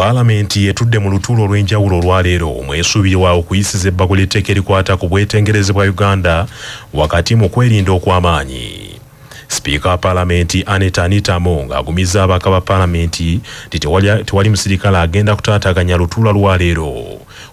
Paalamenti etudde mu lutuula olw'enjawulo olwaleero mwesuubirwa okuyisiza ebbago ly'etteeka erikwata ku bwetengereze bwa Uganda wakati mu kwerinda okw'amaanyi. Sipiika wa Paalamenti Annet Anita Among agumizza ababaka ba Paalamenti nti tewali, tewali musirikale agenda kutaataaganya lutuula lwa leero.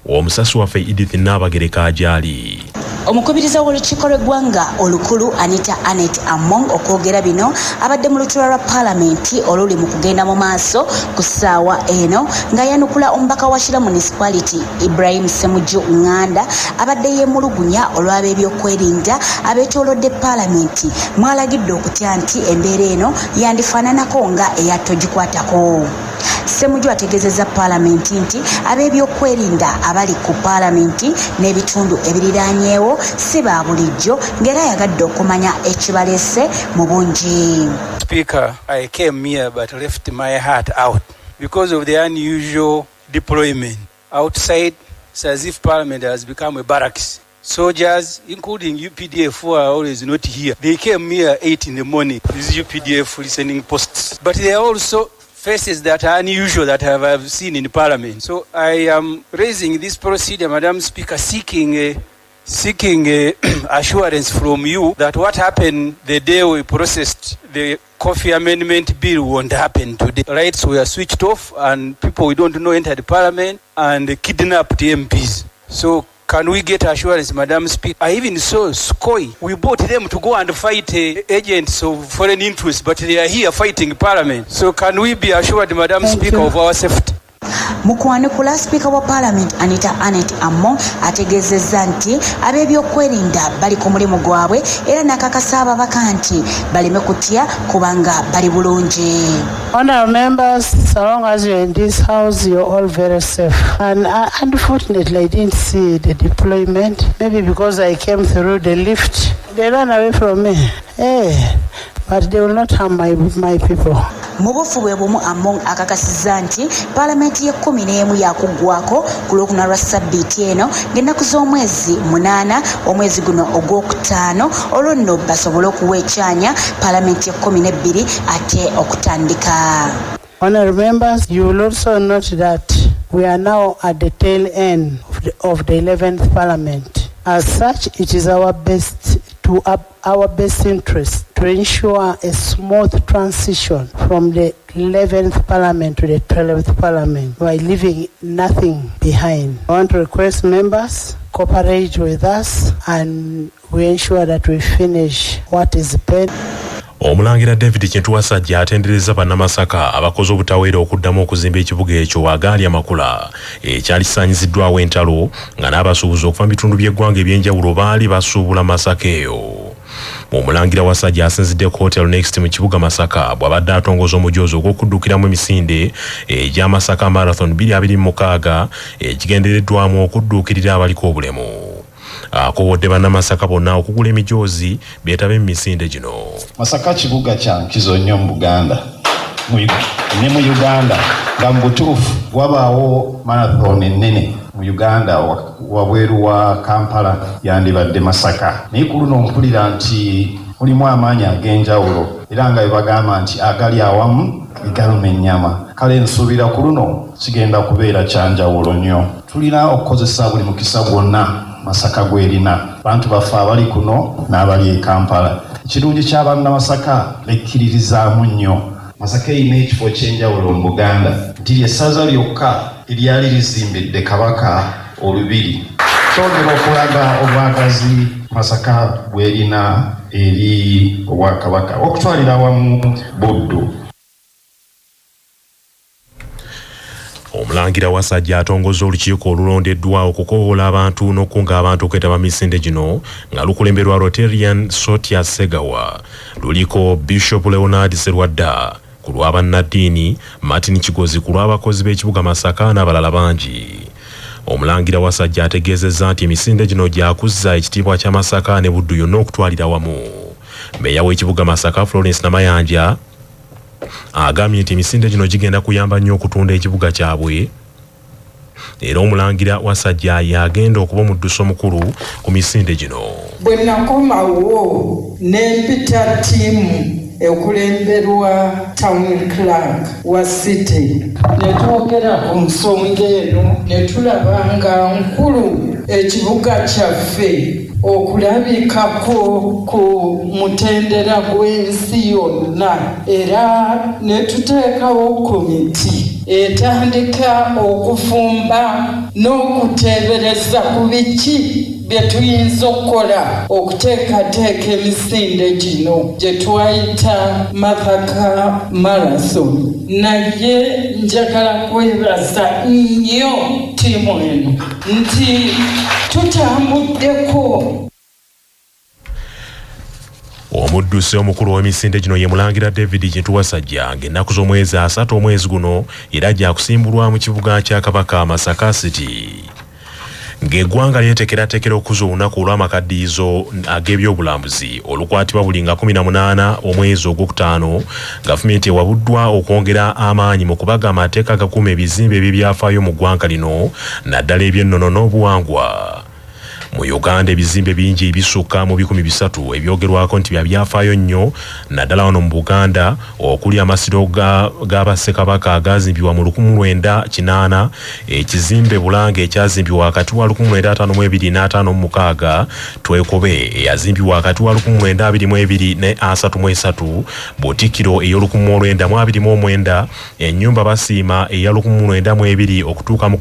Omusasi waffe Edith Nnaabagereka gy'ali. Omukubiriza w'olukiiko lw'eggwanga olukulu Anita Annet Among okwogera bino abadde mu lutuula lwa Paalamenti oluli mu kugenda mu maaso ku ssaawa eno ng'ayanukula omubaka wa Kira Municipality Ibrahim Ssemujju Nganda abadde yeemulugunya olw'ab'ebyokwerinda abeetoolodde Paalamenti mw'alagidde okutya nti embeera eno yandifaananako nga eya Togikwatako. Ssemujju ategeezezza Paalamenti nti ab'ebyokwerinda abali ku Paalamenti n'ebitundu ebiriraanyeewo si ba bulijjo ng'era ayagadde okumanya ekibaleese mu bungi. Speaker, I came here but left my heart out because of the unusual deployment. Outside, it's as if Parliament has become a barracks. Soldiers, including UPDF, who are always not here, they came here 8 in the morning, these UPDF listening posts. But they are also faces that are unusual that I have seen in Parliament. So I am raising this procedure, Madam Speaker, seeking assurance from you that what happened the day we processed the Coffee Amendment Bill won't happen today. Lights were switched off and people we don't know entered Parliament and kidnapped MPs. So can we get assurance, Madam Speaker? I even saw SCOI. We bought them to go and fight agents of foreign interest, but they are here fighting Parliament. So can we be assured, Madam Thank Speaker, you. of our safety? Mu kwanukula, sipiika wa Paalamenti Anita Annet Among ategeezezza nti ab'ebyokwerinda bali ku mulimu gwabwe era n'akakasa ababaka nti baleme kutya kubanga bali bulungi. Honorable members, so long as you're in this house, you're all very safe. And unfortunately, I didn't see the deployment. Maybe because I came through the lift. They ran away from me. Hey, but they will not harm my people. Mu bufu bwe bumu, Among akakasizza nti Paalamenti y'e11 yakuggwako ku Lwokuna lwa ssabbiiti eno ng'ennaku z'omwezi 8 omwezi guno ogwokutaano, olwo nno basobole okuwa ekyanya Paalamenti y'e12 ate okutandika. Honorable members, you will also note that we are now at the tail end of the 11th Parliament. As such, it is our best interest to ensure a smooth transition from the 11th Parliament to the 12th Parliament by leaving nothing behind. I want to request members cooperate with us and we ensure that we finish what is pending. Omulangira David Kintu Wasajja atenderezza Bannamasaka abakoze obutaweera okuddamu okuzimba ekibuga ekyo agaali amakula ekyali kisaanyiziddwawo entalo, nga n'abasuubuzi okuva mu bitundu by'eggwanga ebyenjawulo baali basuubula Masaka eyo. Omulangira Wasajja asinzidde ku Hotel Next mu kibuga Masaka bw'abadde atongoza omujoozi ogw'okuddukiramu emisinde egya Masaka Marathon 2026 ekigendereddwamu okudduukirira abaliko obulemu. Akowodde Bannamasaka bonna okugula emijoozi beetabe mu misinde gino. Masaka kibuga kya nkizo nnyo mu Buganda ne mu Uganda, nga mu butuufu wabaawo marathon ennene mu Uganda wabweru wa Kampala yandibadde Masaka, naye ku luno mpulira nti mulimu amaanyi ag'enjawulo era nga bwe bagamba nti agali awamu egaluma ennyama. Kale nsuubira ku luno kigenda kubeera kyanjawulo nnyo. Tulina okukozesa buli mukisa gwonna Masaka gwerina, bantu baffe abali kuno n'abali e Kampala. Ekirungi ky'Abannamasaka bekkiririzaamu nnyo. Masaka erina ekifo ky'enjawulo mu Buganda nti lyessaza lyokka eryali lizimbidde Kabaka olubiri, kyongera okulaga obwagazi Masaka bw'erina eri obwakabaka okutwalira awamu Buddu. Omulangira Wasajja atongoza olukiiko olulondeddwa okukowoola abantu n'okukunga abantu okwetaba misinde gino nga lukulemberwa Rotarian Sotia Segawa. Luliko Bishop Leonard Serwadda ku lw'abannaddiini, Martin Kigozi ku lw'abakozi b'ekibuga Masaka n'abalala bangi. Omulangira Wasajja ategeezezza nti emisinde gino gyakuzza ekitiibwa kya Masaka ne Buddu yonna okutwalira wamu. Meeya w'ekibuga Masaka Florence Namayanja agambye nti emisinde gino gigenda kuyamba nnyo okutunda ekibuga kyabwe, era Omulangira Wasajja yagenda okuba omuddusi omukulu ku misinde gino. Bwe nakomawo ne mpita ttiimu. Ekulemberwa town clerk wa city, ne twogera ku nsonga eno ne tulaba nga nkulu ekibuga kyaffe okulabikako ku mutendera gw'ensi yonna, era ne tuteekawo komiti etandika okufumba n'okuteebereza ku biki bye tuyinza okukola okuteekateeka emisinde gino gye twayita Masaka Marathon. Naye njagala kwebaza nnyo ttiimu eno nti tutambuddeko. Omuddusi omukulu w'emisinde gino ye Mulangira David Kintu Wasajja, ng'ennaku z'omwezi 30 omwezi guno era gyakusimbulwa mu kibuga kya Kabaka, Masaka City. Ng'eggwanga lyeteekerateekera okukuza olunaku olw'amakaddiyizo ag'ebyobulambuzi olukwatibwa buli nga 18 omwezi ogwokutaano, gavumenti ewabuddwa okwongera amaanyi mu kubaga amateeka agakuuma ebizimbe eby'ebyafaayo mu ggwanga lino, naddala eby'ennono n'obuwangwa. Mu Uganda ebizimbe bingi ebisukka mu 300 ebyogerwako nti bya byafaayo nnyo, naddala wano mu Buganda, okuli amasiro ga bassekabaka agazimbibwa mu 1980, ekizimbe Bulange ekyazimbibwa wakati wa 1952 ne 56, Twekobe eyazimbibwa wakati wa 1922 ne 33, Butikiro ey'olukumi olwenda mu abiri mu omwenda, ennyumba Basiima eya 1902 okutuuka mu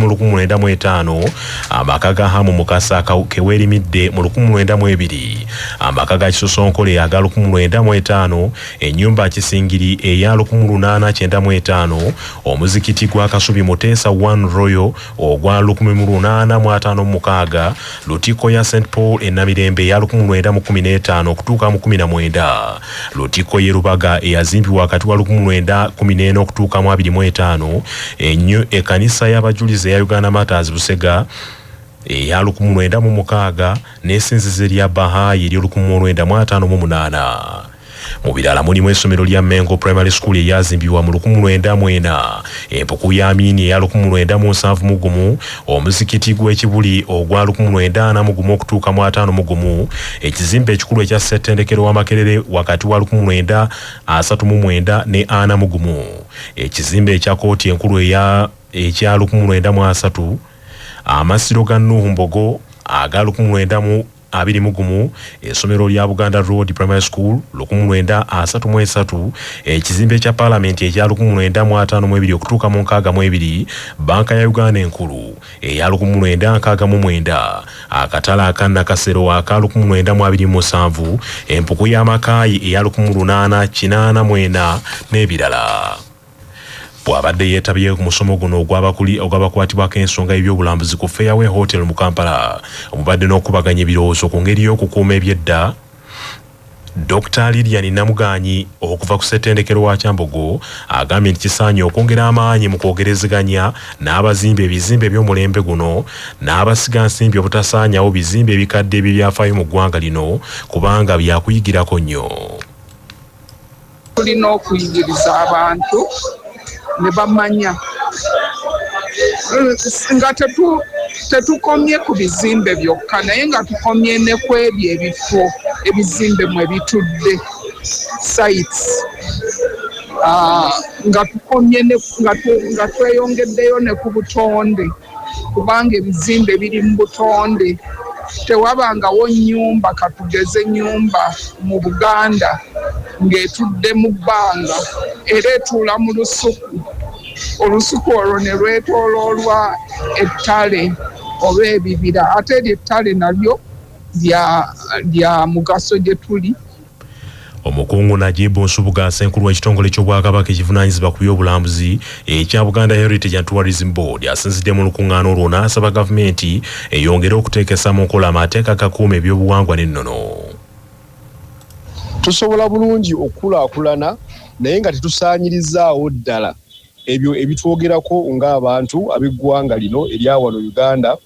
1905, amaka ga Hamu Mukasa Keweerimidde mu 1902, amaka ga Kisosonkole aga 1905, ennyumba Kisingiri eya 1895, omuzikiti gwa Kasubi Muteesa 1 Royal ogwa 1856, Lutikko ya St Paul e Namirembe eya 1915 okutuuka mu 19, Lutikko y'e Lubaga eyazimbibwa wakati wa 1914 okutuuka mu 25, ekkanisa y'Abajulizi eya Uganda Martyrs Busega eya 1906, n'essinzizo erya Bahaayi ery'olukumi olwenda mu ataano mu munaana. Mu birala mulimu essomero lya Mengo Primary School eryazimbibwa mu 1904, empuku ya Amiini eya 1971, omuzikiti gw'Ekibuli ogwa 1941 okutuuka mu 51, ekizimbe ekikulu ekya ssettendekero wa Makerere wakati wa 1939 ne 41, ekizimbe ekya kkooti enkulu ekya 1930, amasiro ga Nuhu Mbogo aga 1921, essomero lya Buganda Road Primary School 1933, ekizimbe kya Paalamenti ekya 1952 okutuuka mu 62, Banka ya Uganda enkulu eya 1969, akatale aka Nakasero aka 1927, empuku y'Amakaayi eya 1884 n'ebirala. Bw'abadde yeetabye ku musomo guno ogw'abakwatibwako ensonga y'ebyobulambuzi ku Fairway Hotel mu Kampala, omubadde n'okubaganya ebirowoozo ku ngeri y'okukuuma ebyedda, Dr Lilian Namuganyi okuva ku ssettendekero wa Kyambogo agambye nti kisaanye okwongera amaanyi mu kwogerezeganya n'abazimba ebizimbe eby'omulembe guno n'abasiga nsimbi obutasaanyawo bizimbe ebikadde eby'ebyafaayo mu ggwanga lino, kubanga byakuyigirako nnyo. Tulina okuyigiriza abantu ne bamanya nga tetukomye ku bizimbe byokka, naye nga tukomye ne ku ebyo ebifo ebizimbe mwe bitudde, sites, nga tukomye nga tweyongeddeyo ne ku butonde, kubanga ebizimbe biri mu butonde. Tewabangawo nnyumba, katugeze ennyumba mu Buganda ng'etudde mu bbanga, era etuula mu lusuku, olusuku olwo ne lwetooloolwa ettale oba ebibira, ate eryo ettale nalyo lya mugaso gye tuli. Omukungu Najibu Nsubuga, ssenkulu w'ekitongole ky'Obwakabaka ekivunaanyizibwa ku by'obulambuzi ekya Buganda Heritage and Tourism Board, asinzidde mu lukuŋŋaana olwo n'asaba gavumenti eyongere okuteekesa mu nkola amateeka agakuuma ebyobuwangwa n'ennono. Tusobola bulungi okukulaakulana, naye nga tetusaanyirizaawo ddala ebyo ebitwogerako ng'abantu ab'eggwanga lino erya wano Uganda,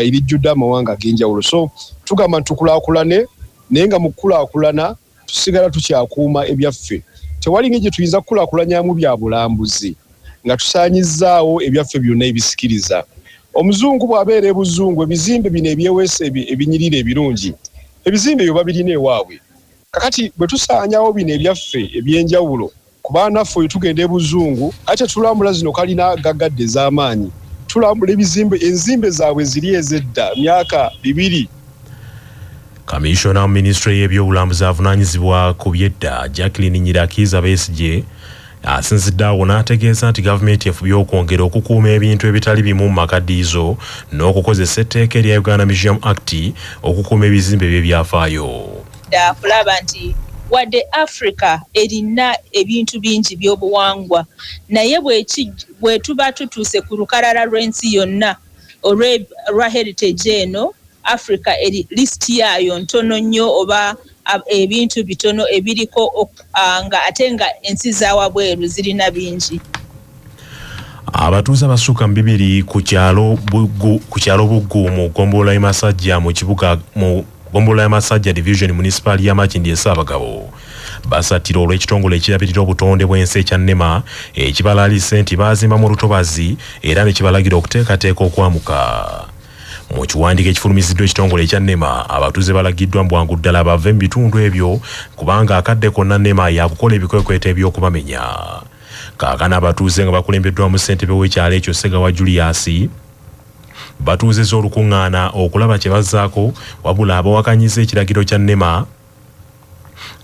erijjudde amawanga ag'enjawulo. So tugamba nti tukulaakulane, naye nga mu kukulaakulana tusigala tukyakuuma ebyaffe. Tewali ngeri gye tuyinza kukulaakulanyamu bya bulambuzi nga tusaanyizaawo ebyaffe byonna ebisikiriza. Omuzungu bw'abeera ebuzungu, ebizimbe bino ebyeweesa, ebinyirira ebirungi, ebizimbe ebyo babirina ewaabwe. Kakati bwe tusaanyawo bino ebyaffe eby'enjawulo, ku baanaffe oyo tugenda e Buzungu, ate tulambula zino kalina gaggadde ez'amaanyi, tulambula ebizimbe, enzimbe zaabwe ziri ez'edda myaka 200. Kamiishona mu minisitule y'ebyobulambuzi avunaanyizibwa ku by'edda, Jacqueline Nyirakiiza Besigye asinzidde awo n'ategeeza nti gavumenti efubye okwongera okukuuma ebintu ebitali bimu mu makaddiyizo n'okukozesa etteeka erya Uganda Museum Act okukuuma ebizimbe by'ebyafaayo. Kulaba nti wadde Africa erina ebintu bingi by'obuwangwa, naye bwe tuba tutuuse ku lukalala lw'ensi yonna olwa heritage eno, Africa eri list yaayo ntono nnyo oba ebintu bitono ebiriko, nga ate nga ensi zawabweru zirina bingi. Abatuuze abasukka mu 200 ku kyalo Buggu mu ggombolola y'e Masajja mu kibuga mu ggombolola ya Masajja Division Munisipaali ya Makindye e Ssaabagabo basattira olw'ekitongole ekirabirira obutonde bw'ensi ekya NEMA ekibalaalise nti baazimbamu olutobazi era ne kibalagira okuteekateeka okwamuka. Mu kiwandiiko ekifulumiziddwa ekitongole ekya NEMA, abatuuze balagiddwa mu bwangu ddala bave mu bitundu ebyo kubanga akadde konna NEMA yakukola ebikwekweto eby'okubamenya. Kaakano abatuuze nga bakulembeddwamu ssentebe w'ekyalo ekyo Ssegawa Julius batuuzizza olukuŋŋaana okulaba kye bazzaako, wabula abawakanyiza ekiragiro kya NEMA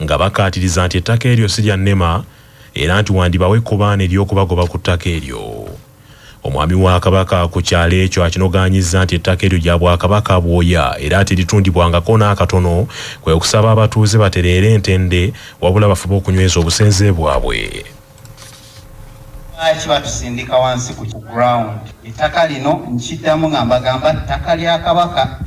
nga bakkaatiriza nti ettaka eryo si lya NEMA era nti wandibawo ekkobaane ery'okubagoba ku ttaka eryo. Omwami wa Kabaka ku kyalo ekyo akinogaanyizza nti ettaka eryo lya Bwakabaka bwoya era teritundibwangako n'akatono, kwe kusaba abatuuze batereere entende wabula bafube okunyweza obusenze bwabwe. Lwaki batusindika wansi ku ground? Ettaka lino nkiddamu nga mbagamba ttaka lya Kabaka.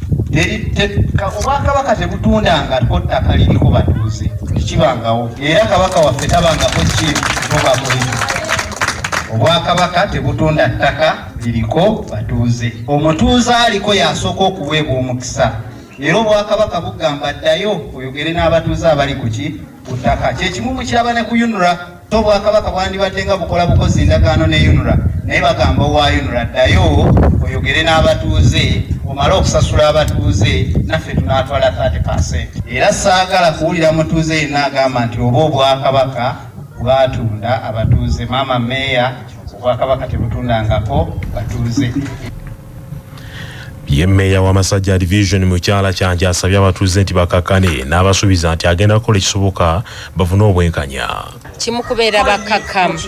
Obwakabaka tebutundangako ttaka liriko batuuze, tekibangawo, era Kabaka waffe tabangako kibubakoliko. Obwakabaka tebutunda ttaka liriko batuuze. Omutuuze aliko y'asooka okuweebwa omukisa, era obwakabaka bugamba ddayo oyogere n'abatuuze abali ku ku ttaka. Kyekimu mukiraba ne ku UNRA. Obwakabaka bwandibadde nga bukola bukozi endagaano ne UNRA, naye bagamba owa UNRA ddayo oyogere n'abatuuze, omale okusasula abatuuze, naffe tunaatwala 30%. Era saagala kuwulira mutuuze yenna agamba nti oba obwakabaka bwatunda abatuuze. Maama meeya, obwakabaka tebutundangako batuuze. Ye mmeeya wa Masajja Division mukyala Kyanja asabye abatuuze nti bakakkane n'abasuubiza nti agenda kukola ekisoboka bafune obwenkanya. Kimu kubeera bakkakkamu,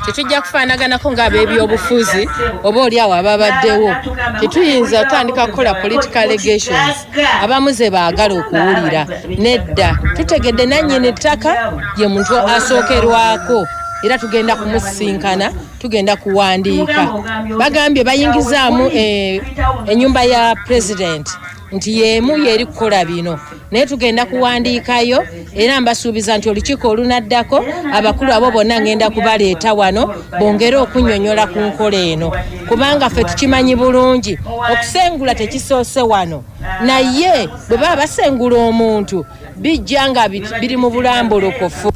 tetujja kufaanaganako ng'ab'ebyobufuzi oba oli awo ababaddewo. Tetuyinza kutandika kukola political allegations abamu ze baagala okuwulira. Nedda, tutegedde nannyini ttaka ye muntu asookerwako, era tugenda kumusisinkana, tugenda kuwandiika. Bagambye bayingizaamu ennyumba ya president nti y'emu y'eri kukola bino, naye tugenda kuwandiikayo era mbasuubiza nti olukiiko olunaddako abakulu abo bonna ngenda kubaleeta wano bongere okunnyonnyola ku nkola eno, kubanga ffe tukimanyi bulungi okusengula tekisoose wano, naye bwe baba basengula omuntu bijja nga biri mu bulambulukufu.